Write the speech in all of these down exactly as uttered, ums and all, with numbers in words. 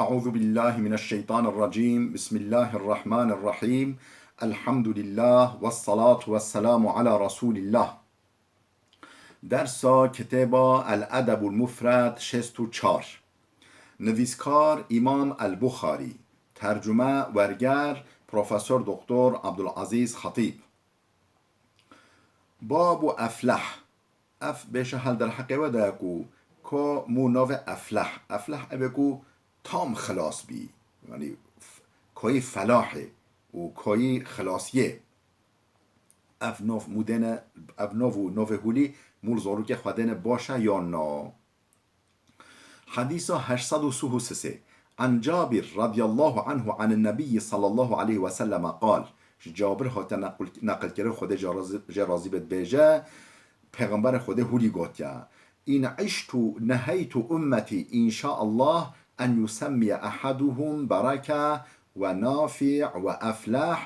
أعوذ بالله من الشيطان الرجيم. بسم الله الرحمن الرحيم. الحمد لله والصلاة والسلام على رسول الله. Dersa kitêba El Edebul Mufred şêst û çar. Nivîskar Îmam El Buxarî. Tercume, werger, Profesor Doktor Abdulazîz Xetîb. Bab û Efleh. Ev bêşe hel derheqê we de ye ku ko mû navê Efleh. Efleh ev ê ku tam xilas bî. Yanî f-, koyî felahê û koyî xilasiyê. Ev nav mû dêne, ev nav û navê hûlî mû li zarokê xwe dêne baş e yan na? Hedîsa heşt sed û sih û sisê. An Cabir radiyallahu anhu anin Nebiyyi sallallahu aleyhi ve selleme qal. Ji Cabir hate neqil, neqilkirin, Xwedê jê razî, jê razî be, dibêje, Pêxemberê Xwedê hûlî gotiye, "In iştu neheytu ummeti inşaallah en yusemmiye ahaduhum bereke ve nafi' ve efleh."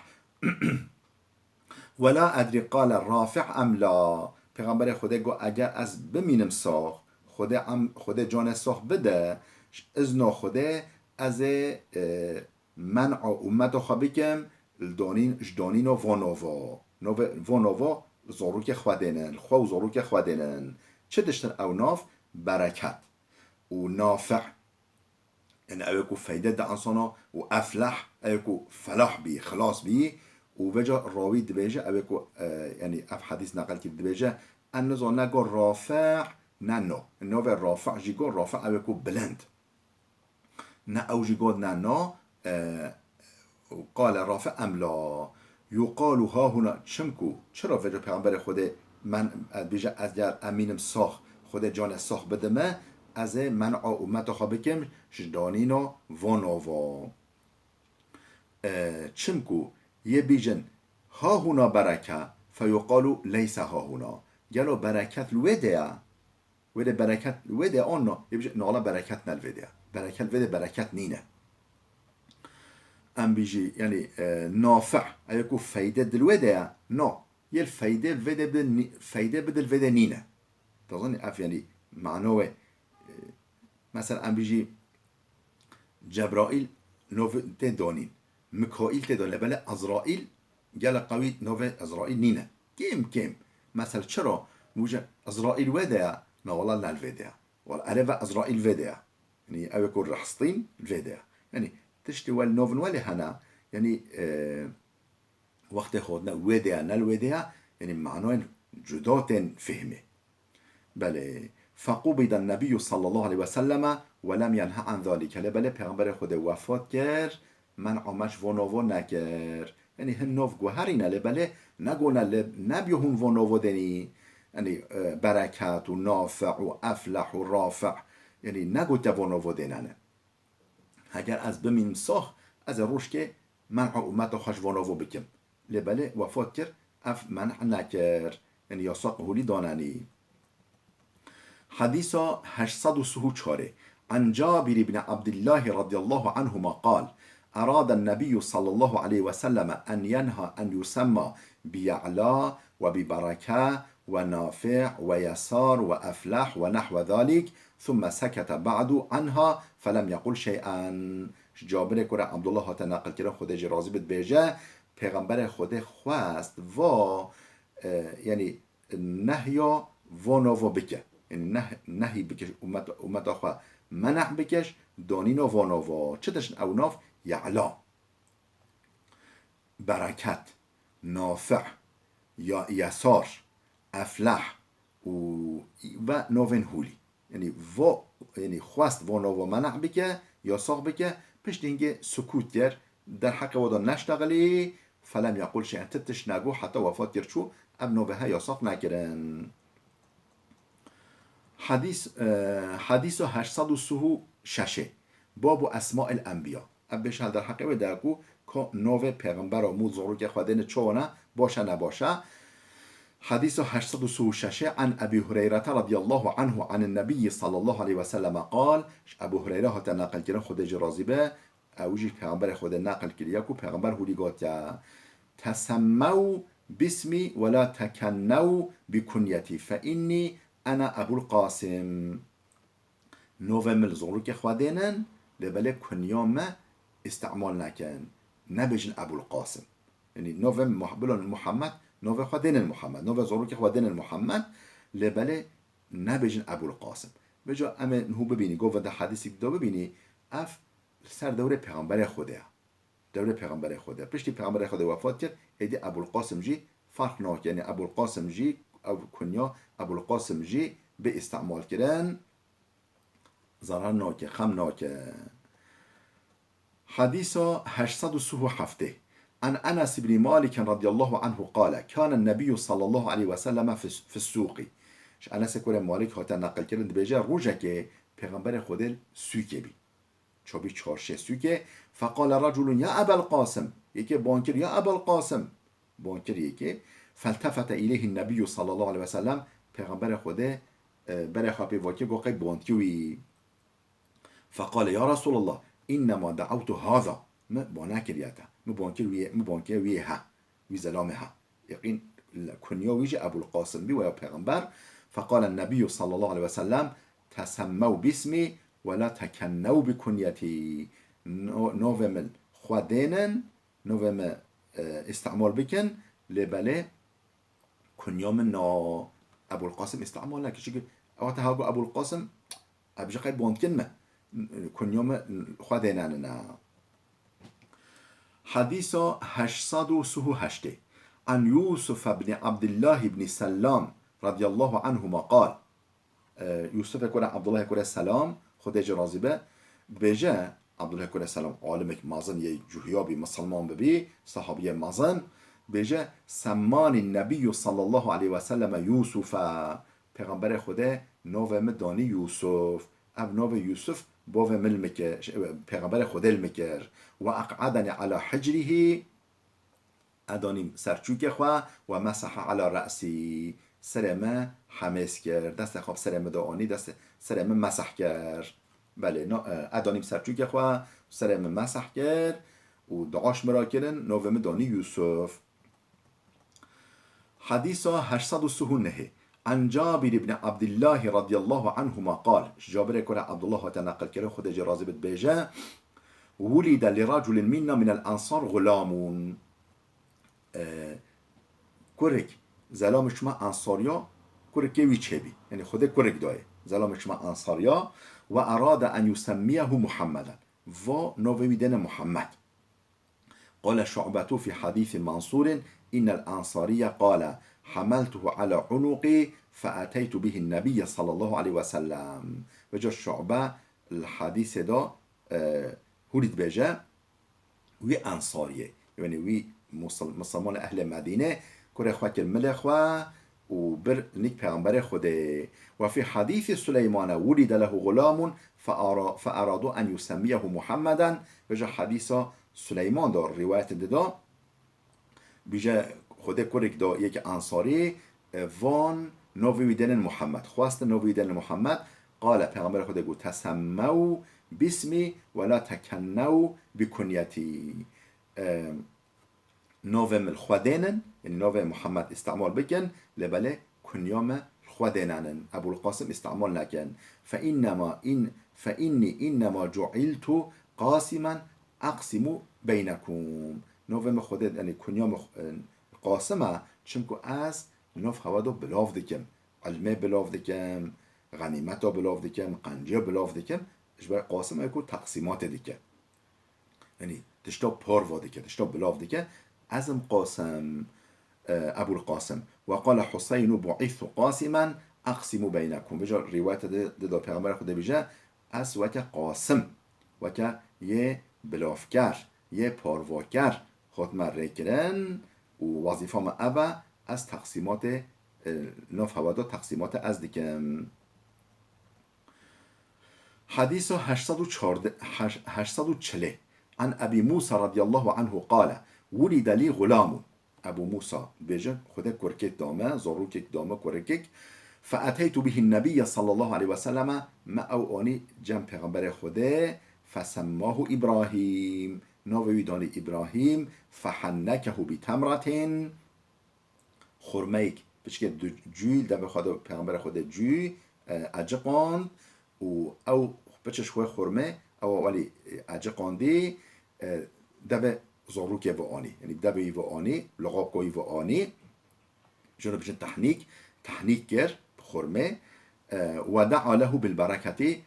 Wela edrî qale rafi' em la. Pêxemberê Xwedê got, eger ez bimînim sax, Xwedê em, Xwedê canê sax bide, ji izna Xwedê ez ê, e, men'a ummeta xwe bikim, li danîn, ji danîna van nava. Navê, van nava zarokê xwe dênin, li xwe û zarokê xwe dênin. Çi diştin ew nav? Bereket û nafi'. Yanî ew ê ku feyde da insana û efleh, ew ê ku felah bî, xilas bî û vêca rawî dibêje, ew ê ku, e, yanî ev hedîs neqil kir dibêje, en niza ne got rafi' ne no. Navê rafi' jî got, rafi' ew ê ku bilind. Ne ew jî got ne no, e, Qale rafi' em la. Yuqalu hahuna, çimku, çira vêca Pêxemberê Xwedê men, ez bêje, ez ger emînim sax, Xwedê canê sax bide me, ez ê men'a ummeta xwe bikim ji danîna van nava. E, çimku yê bîjin hahuna bereke, feyuqalu leyse hahuna. Gelo bereket li wê de ye? Wê de bereket, wê de an na, yê bêje, na wala bereket ne li vê de ye. Bereket vê de bereket nîne. Em bêjî, yanî, e, nafi', ew ê ku feyde di li wê de ye, na, yê li feyde vê de bi nî-, feyde bi di li vê de nîne. Dizanî ev, yanî, mano wê, e, mesela em bêjî, Cebraîl nov tê danîn. Mikaîl tê danîn. Lê belê Ezraîl gelek qewî navê Ezraîl nîne. Kêm kêm. Mesela çira? Mûje Ezraîl wê de ye, na wala ne li vê de ye. Wala erê ve Ezraîl vê de ye. Yanî ew ê ku rihstîn li vê de ye. Yanî tiştê wel navin welê hene. Yanî, e, wextê xwedine wê de ye, ne li wê de ye, yanî manayên cuda tên fihmê. Belê. Fequbida Nebiyyu sallallahu aleyhi ve selleme ve lem yenhe an zalike. Lê belê Pêxemberê Xwedê wefat kir, men'a me ji vo novo nekir. Yanî hin nov guherîne, lê belê negone lê nebiyo hûn vo novo denî. Yanî, e, bereket û nafi' û efleh û rafi'. Yanî negote vo novo dênene. Heger ez bimînim sax, ez ê rojkê men'a ummeta xwe ji vo novo bikim. Lê belê wefat kir, ev men'a nekir. Yanî yasaq hûlî danenî. Hedîsa heşt sed û sih û çarê. An Cabir ibn Abdillah radiyallahu anhuma qal, Erada Nebiyyu sallallahu aleyhi ve selleme en yenha en yusemma bi Ya'la ve bi Bereke ve Nafi' ve Yesar ve Eflah ve nehve zalik, thumme sekete ba'du anha felem yequl şey'en. Ji Cabirê kure Abdullah hate neqilkirin, Xwedê jê razî bit, dibêje, Pêxemberê Xwedê xwest va, e, yanî nehya vo novo bike. Yanî neh-, nehy bike, ummet-, ummeta xwe meneh bike, donîno vo novo. Çi dişin ew nav? Ya'la. Bereket, Nafi', ya-, Yesar, Eflah û ve novên hûlî. Yanî vo, yanî xwest vo novo meneh bike, yasaq bike, piştî hingê sukût kir, derheqê we de neştexilî, felem yequl şey'en, ti tişt negot heta wefat kir çû, ev novê he yasaq nekirin. Hadîs, e, hadîsa heşt sed û sih û şeş. Babu esmail enbiya. Ev bêş hal derheqê wê de ku, ku novê pêxembera mû zorokê xwe dêne çawa ne, baş e ne baş e. Hadîsa heşt sed û sih û şeş, an Ebî Hureyre radiyallahu anhu anin Nebiyyi sallallahu aleyhi ve selleme qal, ji Ebû Hureyre hate neqilkirin, Xwedê jê razî be, ew jî Pêxemberê Xwedê neqil kiriye ku Pêxember hûlî gotiye, "Tesemmew bismî we la tekennew bi kunyetî fe innî ene Ebul Qasim." Novê min li zorokê xwe dênin, Lê belê kunya me îstemal nekin. Nebêjin Ebul Qasim. Yanî navê Muh-, bilon Muhammed, navê xwe dênin Muhammed. Navê zarokê xwe dênin Muhammed. Lê belê nebêjin Ebul Qasim. Vêca em ê niho bibînî, govenda hedîsî de bibînî, ev li ser dewrê Pêxemberê Xwedê ye. Dewrê Pêxemberê Xwedê. Piştî Pêxemberê Xwedê wefat kir, êdî Ebul Qasim jî ferq nake. Yanî Ebul Qasim jî, ev kunya Ebul Qasim jî bê îstemal kirin, zarar nake, xem nake. Hedîsa heşt sed û sih û heftê. An Enes ibn Malik radiyallahu anhu qale, kana Nebiyyü sallallahu aleyhi ve selleme fis-, fis-sûqi. Ji Enesê kurê Malik hate neqil kirin, dibêje, rojekê Pêxemberê Xwedê sûkê bî. Çabî çarşê sûkê. Feqale reculun ya Ebel Qasim. Yekê ban kir, ya Ebel Qasim. Ban kir yekê. Feltefete ileyhin Nebiyyü sallallahu aleyhi ve sellem. Pêxemberê Xwedê, e, berê xwe pê vakir, got, qey ban kir wî. Feqale ya Resulallah, innema de'awtu haza. Min ban nekiriye te. Min ban kir wî, min ban kir wî he. Wî zelamê he. Yaqîn kunya wî jî Ebul Qasim bî, weya Pêxember. Feqale Nebiyyü sallallahu aleyhi ve sellem, tesemmew bismi ve la tekennew bi kunyetî. No-, navê min xwe dênin, navê min, e, îstemal bikin, lê belê kunya min na Ebul Qasim îstemal nekin. Çimkî ew te ha got Ebul Qasim, ev jî qey bandkin me. Kunya me xwe dênenine. Hedîsa heşt sed û sih û heştê. An Yusuf ibn Abdullah ibn Selam radiyallahu anhuma qal. E, Yusufê kurê Abdullahê kurê Selam, Xwedê jê razî be, dibêje, Abdullahê kurê Selam, alimekî mezin yê cuhiyabî, misilman bibî, sahabiyê mezin, dibêje, semmani Nebiyyü sallallahu aleyhi ve selleme Yusufe, Pêxemberê Xwedê navê min danî Yusuf. Ev navê Yusuf bavê min li min kir, Pêxemberê Xwedê li min kir. Ve eq'edeni ala hicrihi, edanîm ser çûkê xwe, ve mesaha ala re'sî, serê me hemêz kir, destê xwe bi serê me de anî, destê, serê me mesah kir. Belê, no, e, edanîm ser çûkê xwe, serê me mesah kir û dua ji min re kirin, navê min danî Yusuf. Hedîsa heşt sed û sih û nehê. An Cabir ibn Abdillahi radiyallahu anhuma qal. Ji Cabirê kurê Abdullah hate neqilkirin, Xwedê jê razî bit, dibêje, wulide li reculin minna minel ensar gulamun. E, kurik, zelamê çima Ensariya, kurikê wî çêbî. Yanî Xwedê kurik dayê. Zelamê çima Ensariya. Ve erade en yusemmiyehu Muhammeden. Va navê wî dêne Muhammed. قال شعبة في حديث منصور إن الأنصاري قال حملته على عنقي فأتيت به النبي صلى الله عليه وسلم. Vêca Şu'be li hedîsê de, e, hûrî dibêje, wî Ensariyê, yanî wî musil-, misilmanê ehlê Medînê, kurê xwe kir milê xwe, û bir nîk Pêxemberê Xwedê. Ve fî hedîsî Suleymane wulide lehu gulamun fe ara-, fe eradu en yusemmiyehu Muhammeden. Vêca hedîsa Suleyman de rîwayetê dida. Bîje Xwedê kurik da yek Ensarî, e, van navê wî dênin Muhammed. Xwestin navê wî dênin Muhammed. Qale Pêxemberê Xwedê got, tesemmew bismi ve la tekennew bi kunyetî. E, Navê min li xwe dênin, yanî navê Muhammed îstemal bikin, lê belê kunya me li xwe dênenin. Ebul Qasim îstemal nekin. Fe innema in-, fe innî innema cu'iltu qasimen aqsimu beynekum. Navê min Xwedê, yanî kunya min, e, Qasim e, çimku ez nav hewa do bilav dikim. Ilmê bilav dikim, xenîmeta bilav dikim, qenciya bilav dikim. Ji ber Qasim e ku teqsîmatê dike. Yanî tişta parva dike, tişta bilav dike. Ez im Qasim, e, Ebul Qasim. Ve qale Huseynu bu'ithu qasimen aqsimu beynekum. Vêca rîwayete de, de, de Pêxemberê Xwedê bêje, ez weke Qasim, weke yê bilavker, yê parvaker hatime rêkirin û wezîfa min ev e, ez teqsîmatê, e, nav hewa de teqsîmatê ez dikim. Hedîsa heşt sed û çardeh, heş-, heşt sed û çilê. An Ebî Mûsa radiyallahu anhu qale, wulide lî gulamun. Ebû Mûsa dibêje, Xwedê kurkek da me, zarokek da me, kurikek. Fe eteytu bihin nebiyye sallallahu aleyhi ve selleme, me ew anî cem Pêxemberê Xwedê, fesemmahu Îbrahîm. Navê wî danî Îbrahîm, fehennekehu bi temratin. Xurmeyek, piçkê du cûyî, li devê xwe de Pêxemberê Xwedê cûyî, e, eciqand û ew piçê ji xwe xurmê Ewa welî, e, eciqandî, e, devê zorûkê ve anî. Yanî devê wî ve anî, lixapka wî ve anî. Jê re bijin tehnîk, tehnîk kir bi xurmê. E, we da'a lehu bil bereketî,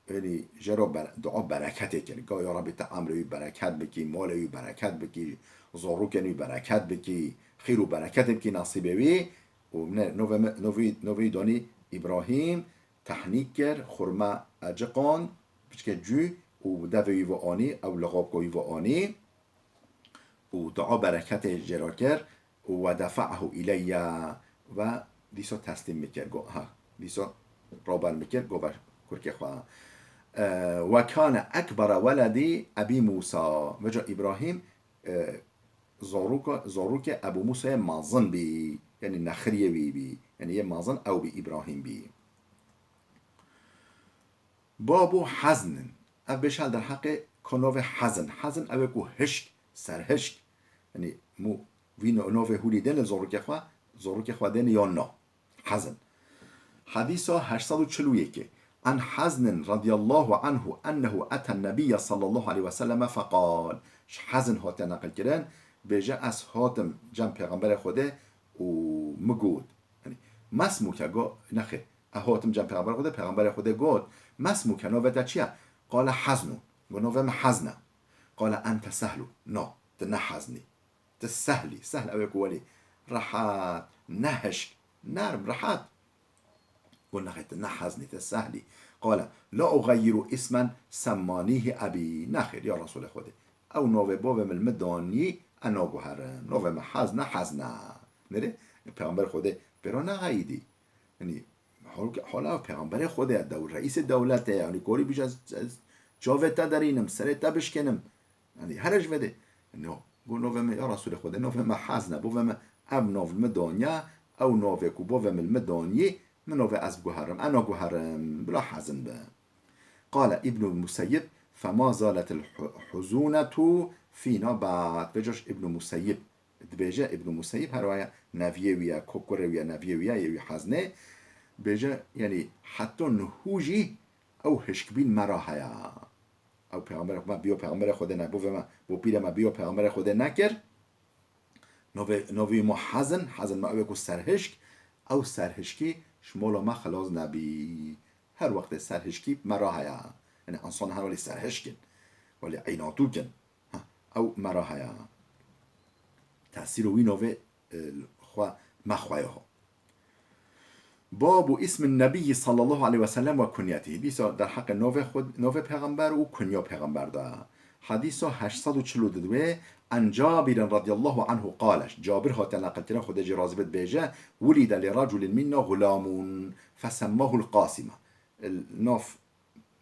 yanî jê re ber-, dua bereketê kir. Ga ya Rabbî te emrê wî bereket bikî, malê wî bereket bikî, zorûkên wî bereket bikî, xîr û bereketê bikî nasîbê wî. Û ne, novê me, novê, novê wî danî Îbrahîm, tehnîk kir, xurma eciqand, piçke cû û devê wî ve anî, ew lixapka wî ve anî û dua bereketê jê re kir û we defa'ahu ileyye ve dîsa teslîm min kir, got, ha, dîsa raber min kir, got, ver kurkê xwe. E, we kane ekbere weledî Ebî Mûsa. Veca Îbrahîm, e, zarûka, zarûkê Ebû Mûsayê mezin bî. Yanî nexiriyê wî bî. Yanî yê mezin ew bî, Îbrahîm bî. Babu haznin. Ev bêşal derheqê ko novê hazin. Hazin ew ê ku hişk, serhişk. Yanî mû vî no-, novê hûlî dêne zorûkê xwe, zorûkê xwe dêne yan na. Hazin. Hadîsa heşt sed û çil û yekê. An Haznin radiyallahu anhu ennehu eten nebiyye sallallahu aleyhi ve selleme feqal. Ji Hazin hate neqil kirin, bêje ez hatim cem Pêxemberê Xwedê û mi got. Yanî, mesmuke go-, nexê, ez hatim cem Pêxemberê Xwedê, Pêxemberê Xwedê got, mesmuke, navê te çi ye? Qale haznu. Go, navê min Hazn e. Qale ente sehlu. Na, tu ne hazn î. Tu sehl î. Sehl ew ê ku welî rehet, ne hişk, nerm, rehet. Got, nexêr, tu ne hazn î, tu sehl î. Qale, la uxeyiru ismen semmanîhi ebî. Nexêr, ya Resûlê Xwedê. Ew navê bavê min li min danî, ez naguherim. Navê min Hazn e, Hazn e. Nêrê, Pêxemberê Xwedê pê re nexeyidî. Yanî, hol-, hala Pêxemberê Xwedê ye, dew-, reîsê dewletê ye. Yanî, korî bîje ez, ez çavê te derînim, serê te bişkênim. Yanî, here ji vê de. No, got, navê min, ya Resûlê Xwedê, navê min Hazn e. Bavê min ev nav li min daniye, ew navê ku bavê min li min danî, min navê ez biguherim. Ez naguherim. Bila hazin be. Qale Îbnul Museyyib, fema zaletil hu-, huzunetu fîna ba'd. Vêca ji Îbnul Museyyib dibêje, Îbnul Museyyib her waya neviyê wî ye, ko kurê wî ye, neviyê wî ye, yê wî Haznê. Bêje, yanî heta niha jî ew hişkbîn me re heye. Ew pêxemberê xwe, me biyo pêxemberê Xwedê ne, bavê me, bo pîrê me biyo pêxemberê Xwedê nekir. Novê, novê ma Hazn, Hazn ma ew ê ku serhişk, ew serhişkî ji mala me xilas nebî. Her wextê serhişkî me re heye. Yanî, însan her welî serhişk in. Welî înatuk in. Ha, ew me re heye. Tesîr û wî novê, e, xwe me xwe ye ho. Babu ismin Nebiyyi sallallahu aleyhi ve sellem ve kunyetihi. Dîsa derheqê novê xwe, novê pêxember û kunya pêxember de. Hadîsa heşt sed û çil û du. An Cabirin radiyallahu anhu qale. Cabir hate neqilkirin, Xwedê jê razî bit, bêje, wulide li raculin minna gulamun fesemmahul Qasima. Nav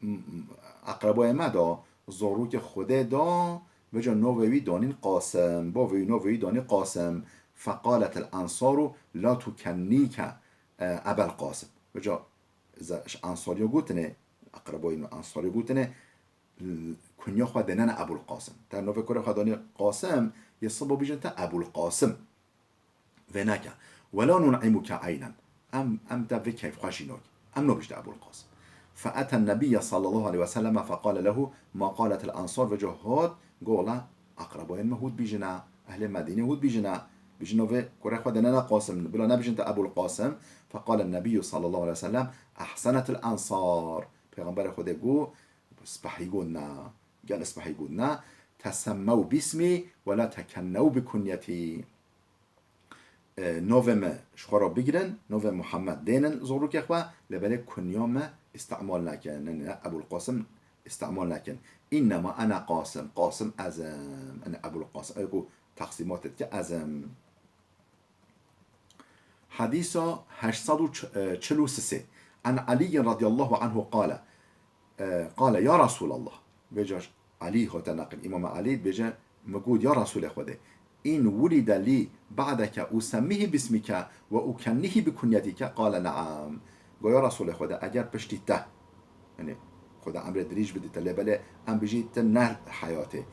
m-, m-, eqrebayê me da, zarokê Xwedê da, vêca navê wî danîn Qasim, bavê wî navê wî danî Qasim. Feqaletil ensaru la tukennîke, e, Ebel Qasim. Vêca ze-, ji ensariya gotinê, eqrebayên ensariya gotinê, l-, kunya xwe dênene Ebul Qasim. Te navê kurê xwe danî Qasim, yê sibo bîjin te Ebul Qasim. Vê neke. Wela nun'imuke eynen. Em, em te vê keyfxweşî nake. Em nabîjte Ebul Qasim. Fe eten nebiyye sallallahu aleyhi ve selleme fe qale lehu ma qaletil ensar, vêca hat, go wela eqrebayên me hût bîjine, ehlê Medînê hût bîjine. Bîjin navê kurê xwe dênene Qasim, bila nebîjin te Ebul Qasim. Fe qale nebiyyu sallallahu aleyhi ve sellem, ehsenetil ensar. Pêxemberê Xwedê got, spehî got ne. Gel spehî got ne. Tesemmew bismi wela tekennew bi kunyetî. E, navê me ji xwe re bigirin, navê Muhammed dênin zorokê xwe, lê belê kunya me îstimal nekin, ne, ne, Ebul Qasim îstimal nekin. Înnema ene Qasim, Qasim ez im, ene Ebul Qasim, ew ku teqsîmatê dike ez im. Hadîsa heşt sed û çil û sê. An Aliyyin radiyallahu anhu qale, e, qale, ya Resulallah. Vêca Alî hate neqil. Îmam Alî dibêje, min got, ya Resulê Xwedê, in wulide lî ba'deke usemmîhî bismike ve ukennîhî bi kunyetîke? Qale, neam. Got, ya Resulê Xwedê, eger piştî te, yanî Xwedê emrê dirîj bidî te, lê belê em bijî te ne heyatê.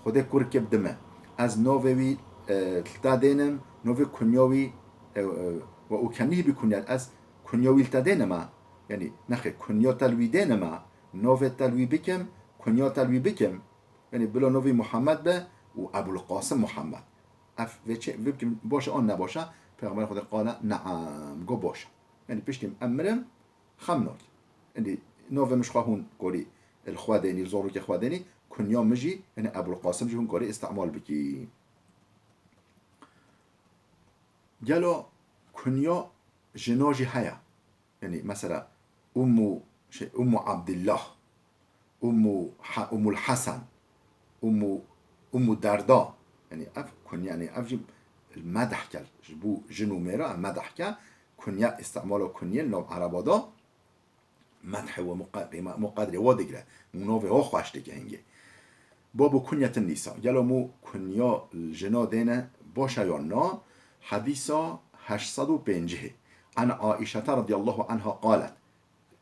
Xwedê kurkê bidime. Ez navê wî, e, li te dênim, navê kunya wî, e, e, ve ukennîhî bi kunyet. Ez kunya wî li te dênime. Yanî, nexê, kunya te li wî dênime, navê te li wî bikim, kunya te li wî bikim, yanî bila novî Muhammed be û Ebul Qasim Muhammed. Ev vê çi, vê bikim baş e an ne baş e? Pêxemberê Xwedê qale, neam, go baş e. Yanî piştî em mirim, xem nat. Yanî navê min ji xwe hûn korî li xwe dênî, li zarokê xwe dênî, kunya min jî, yanî Ebul Qasim jî hûn korî îstemal bikî. Gelo kunya jina jî heye? Yanî mesela Ummu, şey, Ummu Abdillah, Ummu Ha-, Ummul Hasan, Ummu, Ummu Derda. Yanî ev kunya, yanî ev jî medh ke, ji bo jin û mêra ev medh ke, kunya, îstimala kunyê li nav Ereba de medhê we muqe-, qîme-, muqedrê we digire. Mû navê we xweş dike hingê. Babu kunyetin nisa. Gelo mû kunya jina dêne baş e yan na? Hedîsa heşt sed û pêncî. An Aîşete radiyallahu anha qalet.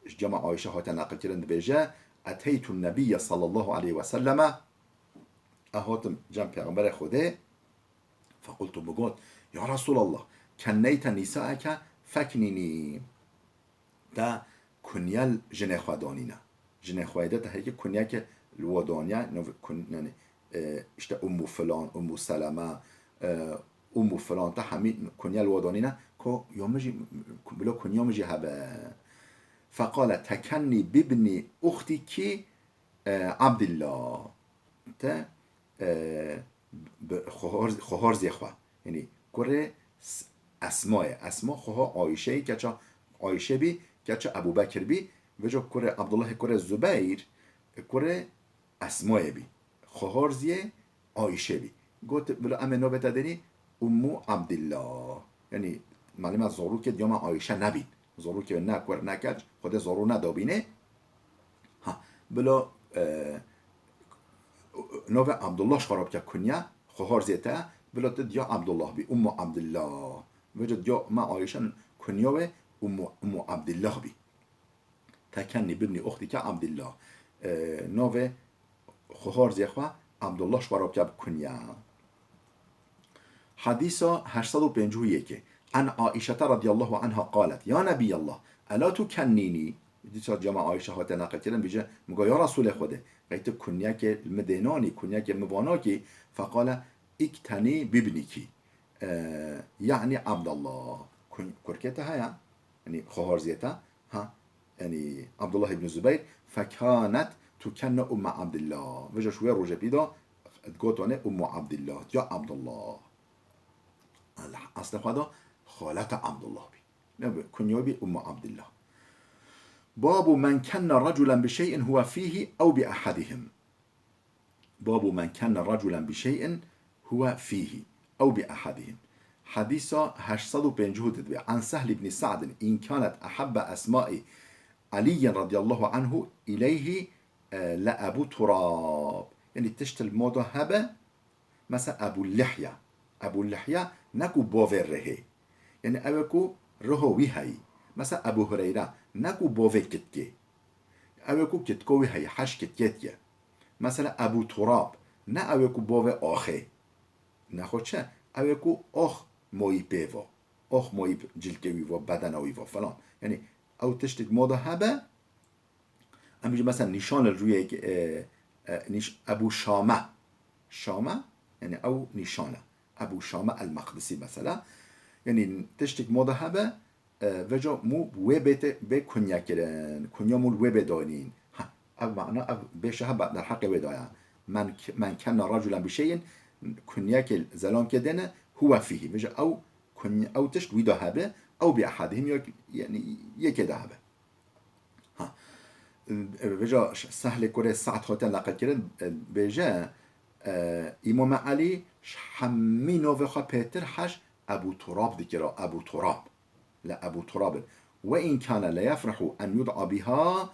Ji cema Aîşe hate neqilkirin dibêje, Eteytun nebiyye sallallahu aleyhi ve selleme. Ez hatim cem Pêxemberê Xwedê. Fequltu, min got, Ya Resulallah, kenneyte nisaeke feknînî. Te kunya li jinê xwe danîne. Jinê xwe de te heke kunyeke li we daniye, nov-, kun-, yanî, e, işte Ummu filan, Ummu Seleme, e, Ummu filan, te hemî kunya li we danîne, ko ya min jî, bila kunya min jî hebe. Feqale, tekennî bibnî uxtiki, e, Abdillah. Te, e, bi xehor-, xehorzê xwe. Yanî kurê S-, Esma ye. Esma xeha Ayşe ye, keça Ayşe bî, keça Ebu Bekir bî. Vêca kurê Abdullahê kurê Zubeyr, kurê Esmayê bî. Xehorzê Ayşe bî. Got, bila em ê navê te denî Ummu Abdillah. Yanî malûm e zarokê diyama Ayşe nebîn. Zarokê ne kur ne keç, Xwedê zarû nedabîne. Ha, bila, e, navê Abdullah ji xwe re bike kunya, xehorzê te, bila tu diya Abdullah bî, Ummu Abdillah. Vêca diya me Ayşe kunya wê Ummu, Ummu Abdillah bî. Tekennî bibnî uxtike Abdillah. E, navê xehorzê xwe Abdullah ji xwe re bike bi kunya. Hedîsa heşt sed û pêncî û yekê. An Aîşete radiyallahu anha qalet, Ya Nebiyallah, ela tukennînî? Dîsa cema Aîşe hate neqilkirin, bêje, min got, Ya Resûlê Xwedê, qey tu kunyekê li min dê nanî, kunyekê min va nakî? Feqale, iktenî bibniki. E, yanî Abdallah. Kun-, kurkê te heye? Yanî xehorzê te? Ha? Yanî Abdullah ibn Zubeyr, fekanet tukenna Umme Abdillah. Vêca ji wê rojê pî de digot wane Ummu Abdillah, ya Abdullah. Eslê xwe de xaleta Abdullah bî. Ne bi, kunya bî Ummu Abdillah. Babu men kenna raculen bi şey'in huve fîhî ew bi ehadihim. Babu men kenne raculen bi şey'in huve fîhî ew bi ehadihim. Hedîsa heşt sed û pêncî û du dibe. An Sehl ibn Sa'din, in kanet ehabbe esma'i Aliyyin radiyallahu anhu ileyhi, e, le Ebu Turab. Yanî tişt li moda hebe, mesela Ebu Lihya. Ebu Lihya ne ku bavê rihê. Yanî ew ê ku riho wî heyî. Mesela Ebu Hureyre ne ku bavê kitkê. Ew ê ku kitko wî heyî, heş kitkê diye. Mesela Ebu Turab, ne ew ê ku bavê axê. Nexwe çi? Ew ê ku ax moyî pê va. Ax moyî cilkê wî va, bedena wî va falan. Yanî ew tiştik moda hebe, em bijî mesela nîşan li rûyek, e, e, nîş-, Ebu Şame. Şame, yanî ew nîşan e. Ebu Şame el-Meqdisî mesela. Yanî tiştik moda hebe, e, vêca mû wê bê te, bê kunye kirin. Kunya mû li wê bê danîn. Ha, ev mana, ev bêşe hebe derheqê wê de ye. Men k-, men kenna raculen bi şeyin, kunyekê zelankê dene, huve fîhî. Vêca ew kunye, ew tişt wî de hebe, ew bi ehadihim, ya, yanî yekê de hebe. Ha. E, vêca Sehlê kurê Sa'd hate neqilkirin, e, bêje, e, Îmam Elî ji hemî navê xwe pêtir heş Ebu Turab dikira, Ebu Turab. Le Ebu Turabin. Ve in kane le yefrehu en yud'a biha,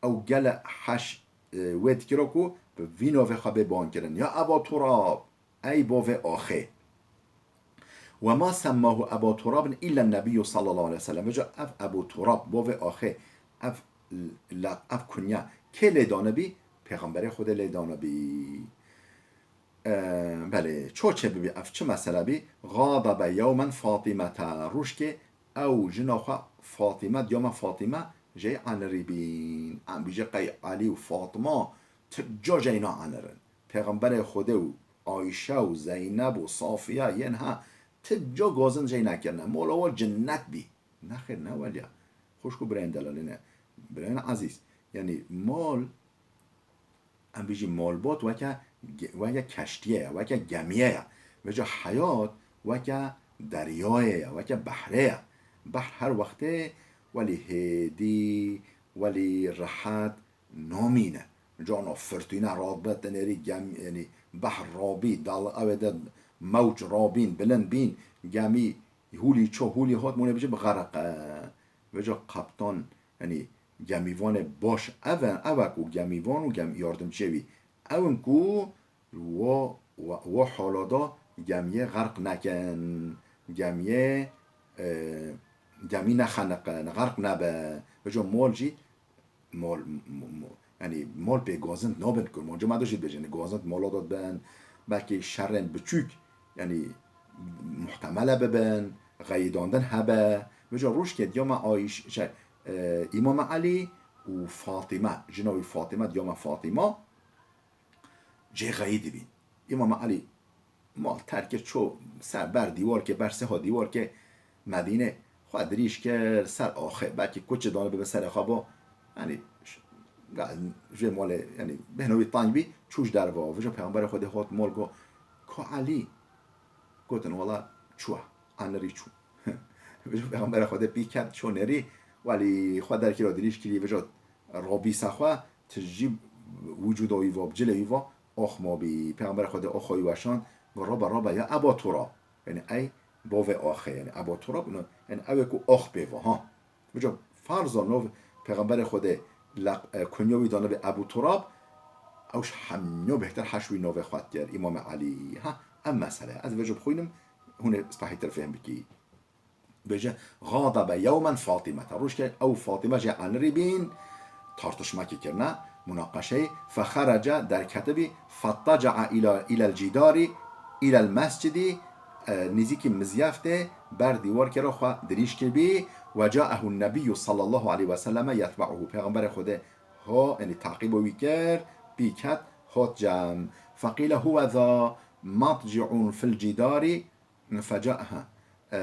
ew gele heş, e, wê dikira ku bi vî navê xwe bê bankirin. Ya Eba Turab, ey bavê axê. Ve ma semmahu Eba Turabin illa Nebiyyu sallallahu aleyhi ve sellem. Vêca ev Ebu Turab, bavê axê, ev la-, ev kunya kê lê danibî? Pêxemberê Xwedê lê danibî. E, belê, ço çê bibî, ev çi mesele bî? Ğadabe yewmen Fatîmete, rojkê ew jina xwe Fatîme, diyama Fatîme jê anirî bîn. Em bîje qey Elî û Fatîme Ti ca jê nanirin. Pêxemberê Xwedê û Ayşe û Zeyneb û Safiye yên ha ti ca gazin jê nekirine. Mola we cinnet bî. Nexêr, ne weliya. Xwişk û birayên delalîne. Birayên ezîz. Yanî mal, em bijî malbat weke ge-, weke keştiye ye, weke gemiye ye. Vêca heyat weke deryayê ye, weke behrê ye. Behr her wextê welî hêdî, welî rehet namîne. Cana firtîne radibe, ti nêrî gem-, yanî behr rabî, dal-, ew ê de mewc rabîn, bilind bîn, gemî hûlî ço, hûlî hat, mûne bijî bi xeriqe. Vêca kaptan, yanî gemîvanê baş ev e, ew e ku gemîvan û gem-, yardimçiyê wî ew in ku wo, wo, wo hala da gemiyê xerq nekin, gemiyê, e, gemî nexeniqin, xerq nebe. Vêca mal jî mal, m-, m-, m-, yanî mal pê gazind nabin, kurmancî me de jî dibêjin, gazind mala de dibin, belkî şerên biçûk, yanî muhtemele bibin, xeyidandin hebe. Vêca rojkê diyama Ayş-, şey, e, Îmam Elî û Fatîme, jina wî Fatîme, diyama Fatîme, jê xeyî dibîn. Îmam Elî mal terk kir, ço ser ber dîwarkê, ber seha dîwarkê Medînê xwe dirîj kir, ser axê, belkî kuçi dane bibe serê xwe bo. Yanî ş-, ga-, ji vê malê, yanî bêhna wî teng bî, çû ji derve. Vêca Pêxemberê Xwedê hat mal, got, "Ka Elî?" Gotin, "Wela çûye, anirî çû." Vêca Pêxemberê Xwedê pî ket, çû nêrî, welî xwe derkira dirîj kirî, vêca rabî ser xwe, tijî wicûda wî va, cilê wî va, ax mabî. Pêxemberê Xwedê axa wî weşand, va, "Rabe, rabe, ya Eba Turab." Yanî ey bavê axê, yanî Eba Turab, yanî ew ê ku ax pê va, ha. Vêca ferza nav Pêxemberê Xwedê leq-, e, kunya wî dane bi Ebû Turab, ew ji hemû bêhtir heş wî navê xwe dikir, Îmamê Elî. Ha, ev mesele ye. Ez vêca bixwînim, hûn ê spehîtir fêhm bikî. Bêje, "Xadabe yewmen Fatîmete." Rojke ew Fatîme jê anirî bîn, tartişmekê kirine, munaqeşeyê. "Fexerece", derketibî, "fettaca'a ila, ilel cîdarî, ilel mescidî", e, nêzîkî mizyeftê, ber dîwarkê re xwe dirîj kiribî. "Ve ca'ehu nebiyyû sallallahu aleyhi ve selleme yetbe'uhu." Pêxemberê Xwedê ha, yanî teqîba wî kir, pî ket, hat cem. "Feqîle huwe za matci'un fil cîdarî." Feca-, ha. E,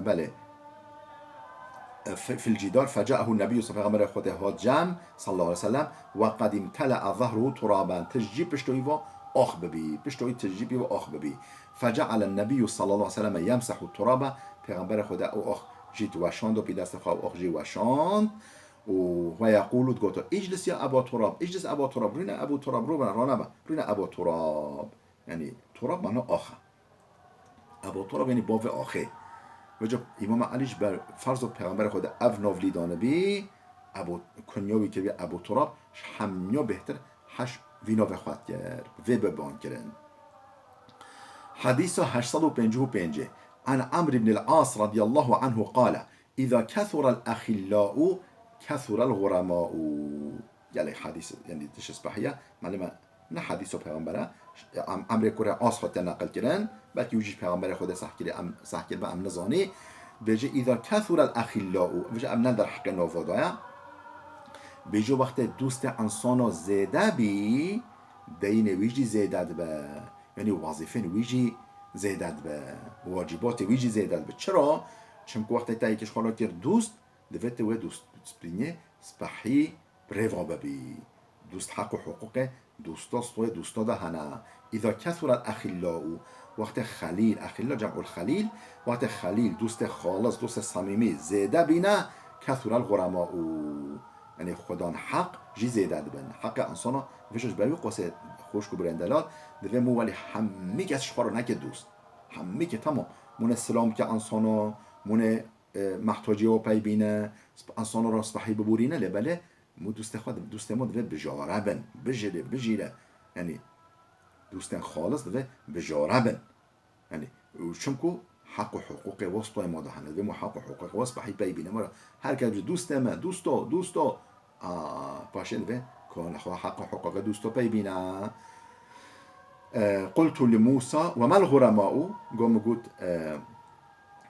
belê. E, fi-, fil cîdar, fecaehu nebiyyû, Pêxemberê Xwedê hat cem, sallallahu aleyhi ve sellem, "ve qed imtele'a zehruhu turaben." Tijî pişto wî va ax bibî. Pişto wî tijî pî va ax bibî. "Fece'alen nebiyyû sallallahu aleyhi ve sellem yemsehu turabe." Pêxemberê Xwedê ew ax jî diweşando, pî destê xwe ew ax jî weşand. Û "ve yeqûlu", digoto, "Îclis ya Eba Turab, îclis Eba Turab, rûne Ebû Turab, rûbene, ranebe, rûne Eba Turab." Yanî Turab mana ax e. Ebû Turab, yanî bavê axê. Vêca Îmam Elî ji ber ferzo Pêxemberê Xwedê ev nav lî danibî, Ebû, kunya wî kiribî Ebû Turab, ji hemû bêhtir heş vî navê xwe dikir. Vê bi ban kirin. Hedîsa heşt sed û pêncî û pênc. An Amr ibn al-As radiyallahu anhu qale, "Îza kethurel exillâ'u kethurel xuremâ'u." Gelek hadîs, yanî tişt spehî ye. Malûm e, ne hadîso pêxember e. Em-, Emrê kurê As xwe te neqil kirin. Belkî wî jî pêxemberê Xwedê seh kirî, em seh kiribe, em nizanî. Bêje, "Îza kethurel exillâ'u." Bêje, em ne derheqê nava de ye. Bêje, wextê dostê insano zêde bî, deyînê wî jî zêde dibe. Yanî wezîfên wî jî zêde dibe. Wacîbatê wî jî zêde dibe. Çira? Çimku wextê te yekî ji xwe re kir dost, divê tu wê dostbînê spehî bi rê ve bibî. Dost heq û hiqûqê dosta, stoyê dosta de hene. Îza kethurel exillâ'u, wextê xelîl, exillâ cem'ul xelîl, wextê xelîl, dostê xalis, dostê samîmî zêde bîne, kethurel xuremâ'u. Yanî xudan heq jî zêde dibin. Heqê insana, vêca ji ber wî qosê xwişk û birên delal, divê mû welî hemî kes ji xwe re neke dost. Hemî ke, tamam. Mûne silam ke insana, mûne e, mehtaciyê we pey bîne, sp-, insano re spehî biborîne, lê belê mû dostê xwe, dostê me divê bijare bin, bijêre, bijîre. Yanî dostên xalis divê bijare bin. Yanî, û çimku heq û hiqûqê we stoyê me de hene, divê mû heq û hiqûqê we spehî pey bîne. Mû re her kes bijî, "Dostê me, dosto, dosto." A, paşê divê ku xwe heq û hiqûqê dosto pey bîne. E, "Qultu li Musa ve mel xuremâ'u?" Go min got, e,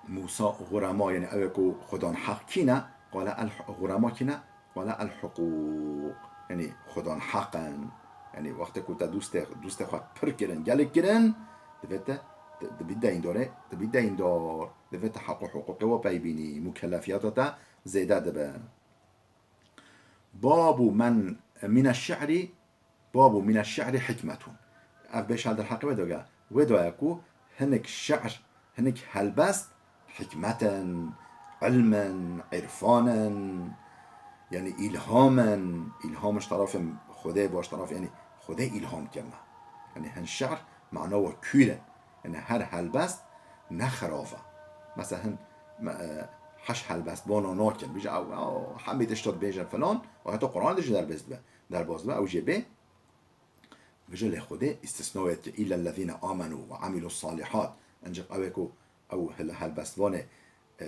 Musa, xurema, yanî ew ê ku xudan heq kî ne, qale el hu-, xurema kî ne, qale el huqûq. Yanî xudan heq in. Yanî wextê ku te dûstê, dûstê xwe pir kirin, gelek kirin, divê te, di, di bî deyndorê, di bî deyndor, divê te heq û hiqûqê we pey bînî, mukellefiyata te zêde dibe. Babu men mine şi'rî, babu mine şi'rî hikmetun. Ev bêşal derheqê wê doge. Wê doye ku hinik şi'r, hinik helbest hikmet in, ilm in, irfan in, yanî îlham in. Îlham ji terefê Xwedê bo, ji teref, yanî Xwedê îlham kirine. Yanî hin şi'r mana we kûr in. Yanî her helbest ne xirab e. Mesela hin, me, e, heş helbest bona nakin. Bêje ew, ew, hemî tişta dibêjin filan, û heta Quran de jî derbas dibe. Derbas dibe, ew jê bê. Bêje lê Xwedê îstisnawê dike. Îlla lezîne amenu ve amilus salihat. Ancak ew ê ku ew hil-, helbestvanê, e,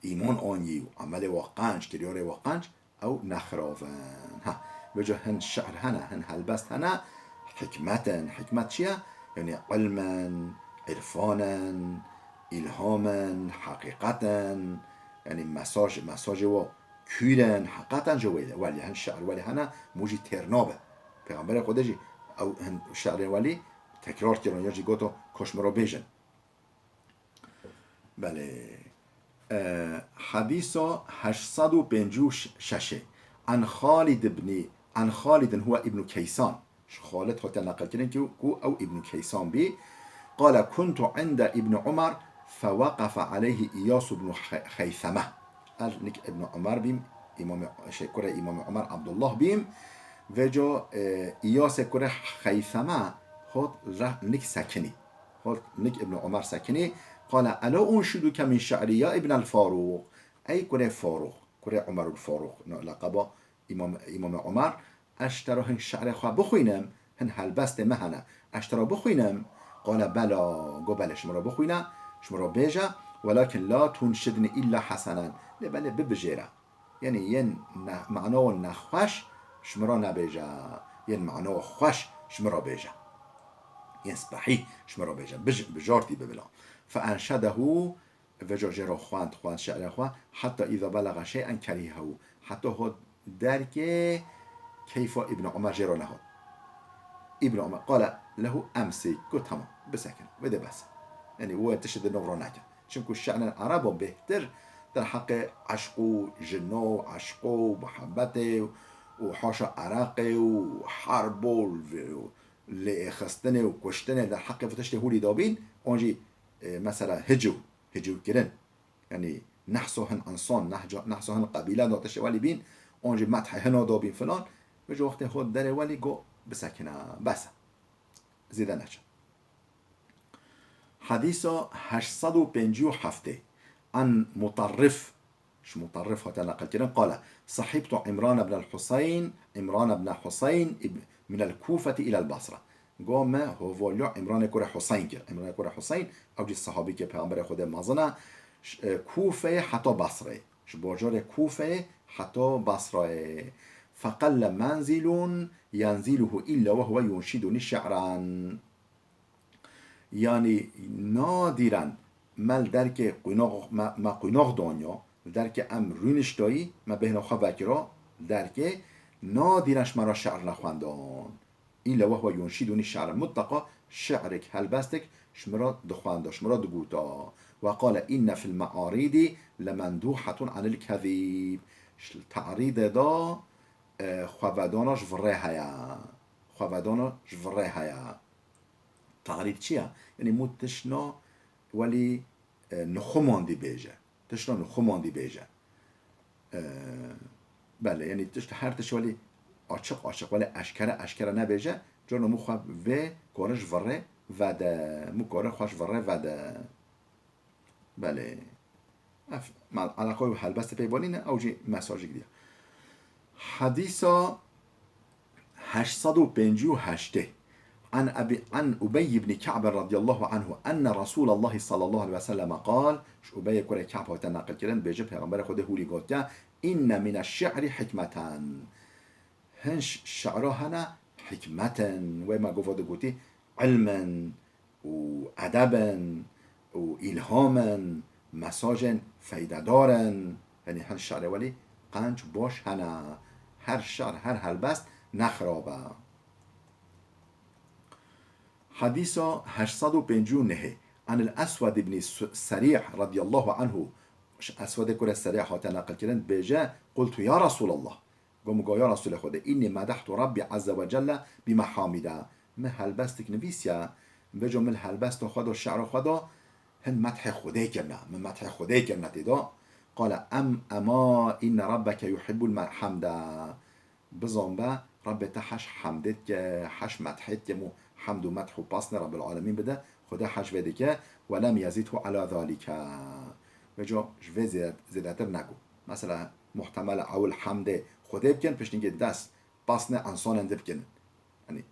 îman anî û emelê wa qenc, kiryarê wa qenc, ew nexirabin. Ha, vêca hin şi'r hene, hin helbest hene, hikmet in. Hikmet çi ye? Yanî ilm in, irfan in, îlham in, heqîqet in, yanî mesaj, mesajê wa kûr in, heqîqet in ji wê. Welî hin şi'r welî hene, mû jî têr nabe. Pêxemberê Xwedê jî ew hin şi'rê welî tekrar kirin, ya jî goto, ko ji min re bêjin. Belê. E, Hedîsa heşt sed û pêncî û şeş. An Xalid ibn, an Xalid huwa ibn Keysan. Ji Xalid hate neqilkirin ki ku ew Ibn Keysan bî. Qale kuntu inde Ibn Umar feweqefe aleyhi İyas ibn Xe-, Xeyseme. Ez nik Ibn Umar bîm, Îmamê, şey, kurê Îmamê Umar Abdullah bîm. Vêco, e, İyasê kurê Xeyseme hot reh nik sekinî. Hot nik Ibn Umar sekinî, qala, "Ela unşiduke min şi'ri ya Ibn el-Faruq." Ey kurê Faruq, kurê Umerul Faruq, no, leqeba Îmam, Îmamê Umar, ez ji te re hin şi'rê xwe bixwînim, hin helbestê me hene. Ez ji te re bixwînim? Qala, "Bela." Go, "Belê, ji min re bixwîne, ji min re bêje, welakin la tunşidni illa hesenen." Lê belê bibijêre. Yanî yên ne-, mano nexweş ji min re nebêje. Yên mano xweş ji min re bêje. Yên spehî ji min re bêje. Bij-, bijartî bibila. Fe enşedehu, vêca jê re xwend, xwend şi'rê xwe. Heta îza belaga şey'en kerîhehu. Heta hot derkê keyfa Îbn Umar jê re nehot. Îbn Umar qale lehu emsik. Got, "Tamam, bisekin. Wê de bes." Yanî wê tiştê di nav re neke. Çimku şi'rên Erebon bêhtir derheqê eşq û jino û eşqo û muhebbetê û haşa ereqê û herbo û lêxistinê û kuştinê derheqê vê tiştê hûlî dabîn, an jî, e, mesela hicû, hicûkirin. Yanî nehso hin insan, nehca-, nehso hin qebîle da tiştê welî bîn, an jî methê hina dabîn filan. Vêca wextê hot derê welî go bisekine, bes e. Zêde neçe. Hedîsa heşt sed û pêncî û heftê. An Mutarrif. Ji Mutarrif hate neqilkirin, qale, "Sahibtu Îmran ibn el-Huseyn, Îmran ibn Huseyn ib-, min el-Kûfeti ila el-Basra." Go, me hovaliya Îmranê kurê Huseyn kir. Îmranê kurê Huseyn, ew jî sehabîkê Pêxemberê Xwedê mezin e. Ş-, e, Kûfeyê heta Basreyê. Ji bajarê Kûfeyê heta Basrayê. "Feqelle menzilun yenziluhu illa ve huve yunşiduni şi'ran." Yanî nadîren me li derkê qunax, me, me qunax danya, li derkê em rûniştayî, me bêhna xwe vekira li derkê, nadîren ji me re şi'r nexwendan. Îlla ve huve yunşiduni şi'ran. Mutleqa şi'rek, helbestek ji min re dixwenda, ji min re digota. Ve qale, "Inne fil me'arîdî lemenduhetun anil kezîb." Ji te'rîdê de, e, xwevedana ji virê heye. Xwevedana ji virê heye. Te'rîd çi ye? Yanî mû tişna welî, e, nixumandî bêje. Tişna nixumandî bêje. E, belê, yanî tişt, her tişt welî açiq açiq, welî eşkere eşkere nebêje. Carna mû xwe vê kore ji virê vede. Mû kore xwe ji virê vede. Belê. Ev, ma, eleqe û helbestê pey banîne, ew jî mesajî gidiya. Hedîsa heşt sed û pêncî û heştê. An Ebî, an Ubey ibn Ka'b radiyallahu anhu enne Resûlallahi sallallahu aleyhi ve sellem qal, ji Ubeyê kurê Ka'b hate neqilkirin, bêje Pêxemberê Xwedê hûlî gotiye, "Inne mine şi'rî hikmeten." Hin ş-, şi'ra hene hikmet in, wê me gova digotî, ilm in û edeb in û îlham in, mesajên feydedar in. Yanî hin şi'rê welî qenc baş hene. Her şi'r, her helbest ne xirab e. Hedîsa heşt sed û pêncî û nehê. Anil Eswed ibnî Su-, Serî radiyallahu anhu. Ji Eswedê kurê Serî hate neqilkirin, dibêje, Qultu ya Resûlallah. Got min, got, ya Resûlê Xwedê, înnî medehtu Rabbî Azze ve Celle bi mehamîda. Min helbestik nivîsiya, vêco min helbesta xwe da, şi'ra xwe da, hin methê Xwedê kirina. Min methê Xwedê kirina tê da. Qale em ema inne Rabbeke yuhibbul me-, hamda. Bizan be, Rabbê te heş hemdê dike, heş methê dike, mû hemd û meth û pasnê Rabbil Alemîn bide, Xwedê heş vê dike, "Ve lem yezidhu ala zalike." Vêco ji vê zê-, zêdetir negot. Mesela, muhtemel ewil hemdê Xwedê bikin, piştî gê dest pasnê ensanên di bikin. Yanî,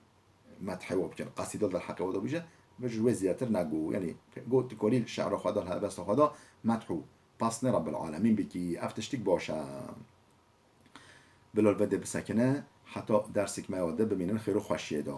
methê we bikin, qesîde li derheqê we de bije, vêco ji wê zêdetir negot. Yanî, got, tu kolî şi'ra xwe de, helbesta xwe de, meth û pasnê Rabbil Alemîn bikî. Ev tiştik baş e. Bila li vê dê bisekine, heta dersik me ya din bimînin xêr û xweşiyê de.